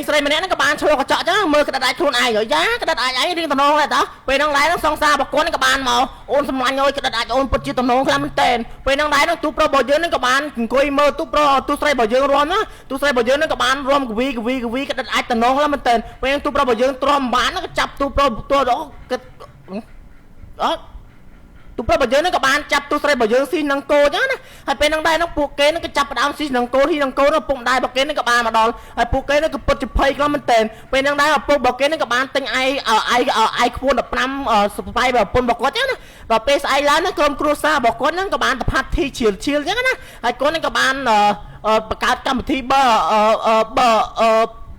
មេងស្រីម្នាក់ហ្នឹងក៏បានឆ្លុះកញ្ចក់ចឹងមើលក្តិតអាចខ្លួនឯងយ៉ាក្តិតអាចឯងរៀងតំណងដែរតើពេលហ្នឹងដែរហ្នឹងសង្សាររបស់គាត់ហ្នឹងក៏បានមកអូនសម្លាញ់អើយក្តិតអាចអូនពិតជាតំណងខ្លាំងមែនតើពេលហ្នឹងដែរហ្នឹងទូប្រុសរបស់យើងហ្នឹងក៏បានអង្គុយមើលទូប្រុសទូស្រីរបស់យើងរាំណាទូស្រីរបស់យើងហ្នឹងក៏បានរាំកវីកវីកវីក្តិតអាចតំណងខ្លាំងមែនតើពេលហ្នឹងទូប្រុសរបស់យើងទ្រាំមិនបានហ្នឹងក៏ចាប់ទូប្រុសទូដល់គិតអត់ ទូប្រុសរបស់យើងហ្នឹងក៏បានចាប់ទូស្រីរបស់យើងស៊ីនឹងគោចឹងណាហើយពេលហ្នឹងដែរហ្នឹងពួកគេហ្នឹងក៏ចាប់ផ្ដើមស៊ីនឹងគោស៊ីនឹងគោនោះឪពុកម្ដាយរបស់គេហ្នឹងក៏បានមកដល់ហើយពួកគេហ្នឹងក៏ពិតជាភ័យខ្លាំងមែនទែនពេលហ្នឹងដែរឪពុករបស់គេហ្នឹងក៏បានទិញឯឯឯខ្ពួន15ស្បៃប្រពន្ធរបស់គាត់ចឹងណាដល់ពេលស្អែកឡើងហ្នឹងក្រុមគ្រួសាររបស់គាត់ហ្នឹងក៏បានទៅparty ឈៀលឈៀលចឹងណាហើយគាត់ហ្នឹងក៏បានបង្កើតកម្មវិធីបើបើ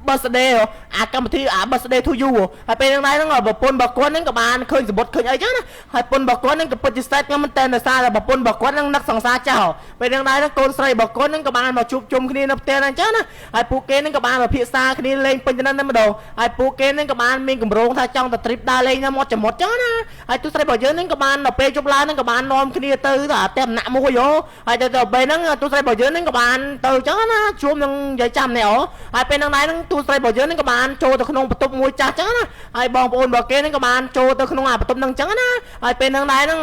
birthday អាកម្មវិធីអា birthday to you ហើយពេលហ្នឹងដែរហ្នឹងប្រពន្ធរបស់គាត់ហ្នឹងក៏បានឃើញសម្បុតឃើញអីចឹងណាហើយប្រពន្ធរបស់គាត់ហ្នឹងក៏ពិតជាសេតខ្ញុំមែនតើដោយសារតែប្រពន្ធរបស់គាត់ហ្នឹងនឹកសង្សារចោលពេលហ្នឹងដែរហ្នឹងកូនស្រីរបស់គាត់ហ្នឹងក៏បានមកជួបជុំគ្នានៅផ្ទះហ្នឹងចឹងណាហើយពួកគេហ្នឹងក៏បានមកពិភាក្សាគ្នាលេងពេញទៅនឹងម្ដងហើយពួកគេហ្នឹងក៏បានមានកម្រងថាចង់ទៅ trip ដើរលេងនៅមាត់ចមុតចឹងណាហើយទូស្រីរបស់យើងហ្នឹងក៏បានដល់ពេលជប់ឡើងហ្នឹងក៏បាននាំគ្នាទៅទៅអាផ្ទះដំណាក់មួយយោហើយទៅពេលហ្នឹងទូស្រីរបស់យើងហ្នឹងក៏បានទៅចឹងណាជួបនឹងយាយចាំនេះអូហើយពេលហ្នឹងដែរហ្នឹងទូស្រីរបស់យើងហ្នឹងក៏បានចូលទៅក្នុងបន្ទប់មួយចាស់ចឹងណាហើយបងប្អូនរបស់គេហ្នឹងក៏បានចូលទៅក្នុងអាបន្ទប់ហ្នឹងចឹងណាហើយពេលហ្នឹងដែរហ្នឹង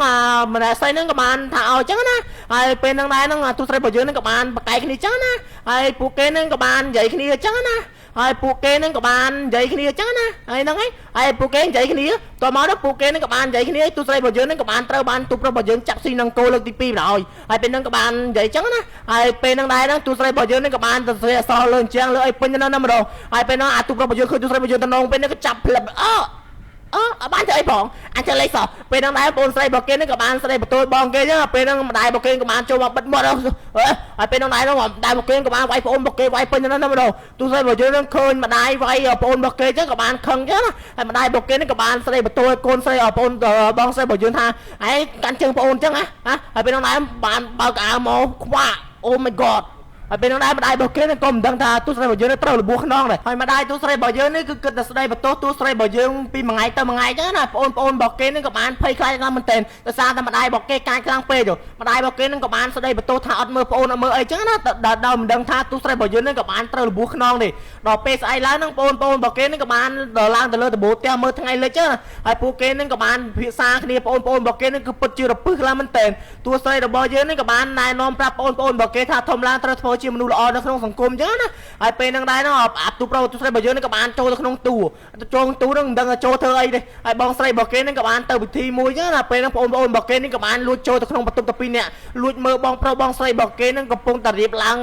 ម្នាក់ស្រីហ្នឹងក៏បានថាឲ្យចឹងណាហើយពេលហ្នឹងដែរហ្នឹងទូស្រីរបស់យើងហ្នឹងក៏បានប្រកែកគ្នាចឹងណាហើយពួកគេហ្នឹងក៏បាននិយាយគ្នាចឹងណាហើយពួកគេហ្នឹងក៏បាននិយាយគ្នាចឹងណាហើយហ្នឹងហើយហើយពួកគេនិយាយគ្នាតមកដល់ពួកគេហ្នឹងក៏បាននិយាយគ្នាទូស្រីរបស់យើងហ្នឹងក៏បានត្រូវបានទូប្រុសរបស់យើងចាប់ស៊ីនឹងគោលើកទី2បណ្ដោយហើយពេលហ្នឹងក៏បាននិយាយចឹងណាហើយពេលហ្នឹងដែរហ្នឹងទូស្រីរបស់យើងហ្នឹងក៏បានទៅស្រីអសរលើអញ្ចឹងលើអីពេញទៅហ្នឹងម្ដងហើយពេលហ្នឹងអាទូប្រុសរបស់យើងឃើញទូស្រីរបស់យើងតំណងពេលហ្នឹងក៏ចាប់ផ្លឹបអើអឺអត់បានធ្វើអីផងអញចេះលេខសោះពេលហ្នឹងដែរបងស្រីរបស់គេហ្នឹងក៏បានស្រីបន្ទោបងគេចឹងពេលហ្នឹងម្ដាយរបស់គេក៏បានចូលមកបិទមាត់ហើយពេលហ្នឹងដែរហ្នឹងម្ដាយរបស់គេក៏បានវាយប្អូនរបស់គេវាយពេញហ្នឹងម្ដងទូស្រីរបស់យើងហ្នឹងឃើញម្ដាយវាយប្អូនរបស់គេចឹងក៏បានខឹងចឹងណាហើយម្ដាយរបស់គេហ្នឹងក៏បានស្រីបន្ទោឲ្យកូនស្រីប្អូនបងស្រីរបស់យើងថាឯងកាន់ជើងប្អូនចឹងណាហើយពេលហ្នឹងដែរបានបើកអាវមកខ្វាក់ Oh my God ហើយពេលនោះដែរម្ដាយរបស់គេនឹងក៏មិនដឹងថាទូស្រីរបស់យើងត្រូវរបួសខ្នងដែរហើយម្ដាយទូស្រីរបស់យើងនេះគឺគិតតែស្ដីបន្ទោសទូស្រីរបស់យើងពីមួយថ្ងៃទៅមួយថ្ងៃចឹងណាបងប្អូនរបស់គេនឹងក៏បានភ័យខ្លាចខ្លាំងមែនទែនដោយសារតែម្ដាយរបស់គេកាចខ្លាំងពេកម្ដាយរបស់គេនឹងក៏បានស្ដីបន្ទោសថាអត់មើលប្អូនអត់មើលអីចឹងណាដល់មិនដឹងថាទូស្រីរបស់យើងនឹងក៏បានត្រូវរបួសខ្នងនេះដល់ពេលស្អែកឡើងនឹងបងប្អូនរបស់គេនឹងក៏បានឡើងទៅលើដំបូលផ្ទះមើលថ្ងៃលិចចឹងហើយពួកគេនឹងក៏បានពិភាក្សាគ្នាបងប្អូនរបស់គេនឹងគឺពិតជារពឹសខ្លាំងមែនទែនទូស្រីរបស់យើងនឹងក៏បានណែនាំប្រាប់បងប្អូនរបស់គេថាធំឡើងត្រូវធ្វើជាមនុស្សល្អនៅក្នុងសង្គមចឹងណាហើយពេលហ្នឹងដែរហ្នឹងអាទូប្រុសទូស្រីរបស់យើងហ្នឹងក៏បានចូលទៅក្នុងទូទៅចូលទូហ្នឹងមិនដឹងថាចូលធ្វើអីទេហើយបងស្រីរបស់គេហ្នឹងក៏បានទៅពិធីមួយចឹងណាពេលហ្នឹងបងប្អូនរបស់គេហ្នឹងក៏បានលួចចូលទៅក្នុងបន្ទប់ទៅពីរនាក់លួចមើលបងប្រុសបងស្រីរបស់គេហ្នឹងកំពុងតែរៀបឡើ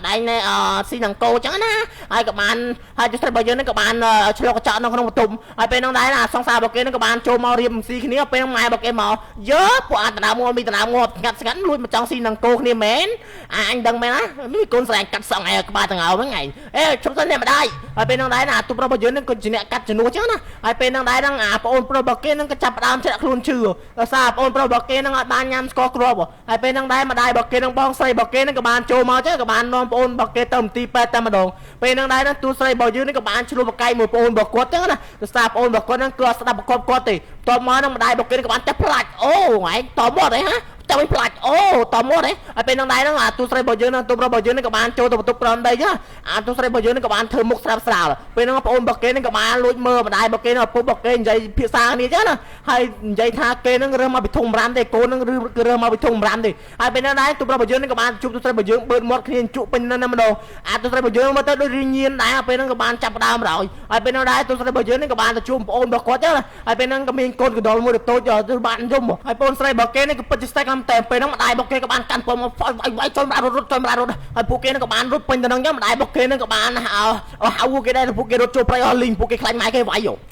ងដៃណែស៊ីនអង្គោចឹងណាហើយក៏បានហើយទូស្រីរបស់យើងហ្នឹងក៏បានឆ្លុះកញ្ចក់នៅក្នុងបន្ទប់ហើយពេលហ្នឹងដែរអាសង្សាររបស់គេហ្នឹងក៏បានចូលមករៀបស៊ីគ្នាពេលហ្នឹងម៉ែរបស់គេមកយើពួកអាដណ្ដើមងាប់មីដណ្ដើមងាប់ស្ងាត់ស្ងាត់លួចមកចង់ស៊ីនអង្គោគ្នាមែនអាអញដឹងមែនណាមានកូនស្រីអញកាត់សងឯងក្បាលតងោហ្នឹងឯងអេជប់ទៅអ្នកម្ដាយហើយពេលហ្នឹងដែរណាអាទូប្រុសរបស់យើងហ្នឹងក៏ជាអ្នកកាត់ជំនួសចឹងណាហើយពេលហ្នឹងដែរហ្នឹងអាប្អូនប្រុសរបស់គេហ្នឹងក៏ចាប់ផ្ដើមជ្រាក់ខ្លួនឈឺដោយសារប្អូនប្រុសរបស់គេហ្នឹងអត់បានញ៉ាំស្ករគ្រាប់ហើយពេលហ្នឹងដែរម្ដាយរបស់គេនឹងបងស្រីរបស់គេហ្នឹងក៏បានចូលមកចឹងក៏បាននាំប្អូនរបស់គេទៅមន្ទីរពេទ្យតែម្ដងពេលហ្នឹងដែរហ្នឹងទូស្រីរបស់យើងហ្នឹងក៏បានឆ្លោះប្រកែកមួយប្អូនរបស់គាត់ចឹងណាដោយសារប្អូនរបស់គាត់ហ្នឹងគឺអត់ស្ដាប់ប្រកបគាត់ទេតបមកហ្នឹងម្ដាយរបស់គេក៏បានតែផ្លាច់អូឯងតមកអីហាចាំវិញផ្លាច់អូតមកទេហើយពេលហ្នឹងដែរហ្នឹងអាទូស្រីរបស់យើងហ្នឹងទូប្រុសរបស់យើងហ្នឹងក៏បានចូលទៅបន្ទប់ក្រោមដីចឹងអាទូស្រីរបស់យើងហ្នឹងក៏បានធ្វើមុខស្រាប់ស្រាលពេលហ្នឹងប្អូនរបស់គេហ្នឹងក៏បានលួចមើលម្ដាយរបស់គេហ្នឹងឪពុករបស់គេនិយាយភាសាគ្នាចឹងណាហើយនិយាយថាគេហ្នឹងរើសមកពីធំរាំទេកូនហ្នឹងឬគឺរើសមកពីធំរាំទេហើយពេលហ្នឹងដែរទូប្រុសរបស់យើងហ្នឹងក៏បានជួបទូស្រីរបស់យើងបឺតមាត់គ្នាជក់ពេញហ្នឹងម្ដងអាទូស្រីរបស់យើងមើលទៅដូចរីញៀនដែរពេលហ្នឹងក៏បានចាប់ដើមរយហើយពេលហ្នឹងដែរទូស្រីរបស់យើងហ្នឹងក៏បានទៅជួបប្អូនរបស់គាត់ចឹងណាហើយពេលហ្នឹងក៏មានកូនកដុលមួយតូចទៅបានយំហើយប្អូនស្រីរបស់គេហ្នឹងក៏ពិតជាស្ទែកខ្លាំងតែពេលហ្នឹងម្ដាយរបស់គេក៏បានកាន់ពងមកវាយវាយចុយម្ដាយរត់ចុយម្ដាយរត់ហើយពួកគេហ្នឹងក៏បានរត់ពេញទៅហ្នឹងចឹងម្ដាយរបស់គេហ្នឹងក៏បានហៅហៅគេដែរពួកគេរត់ចូលព្រៃអស់លីងពួកគេខ្លាចម៉ែគេវាយយោ។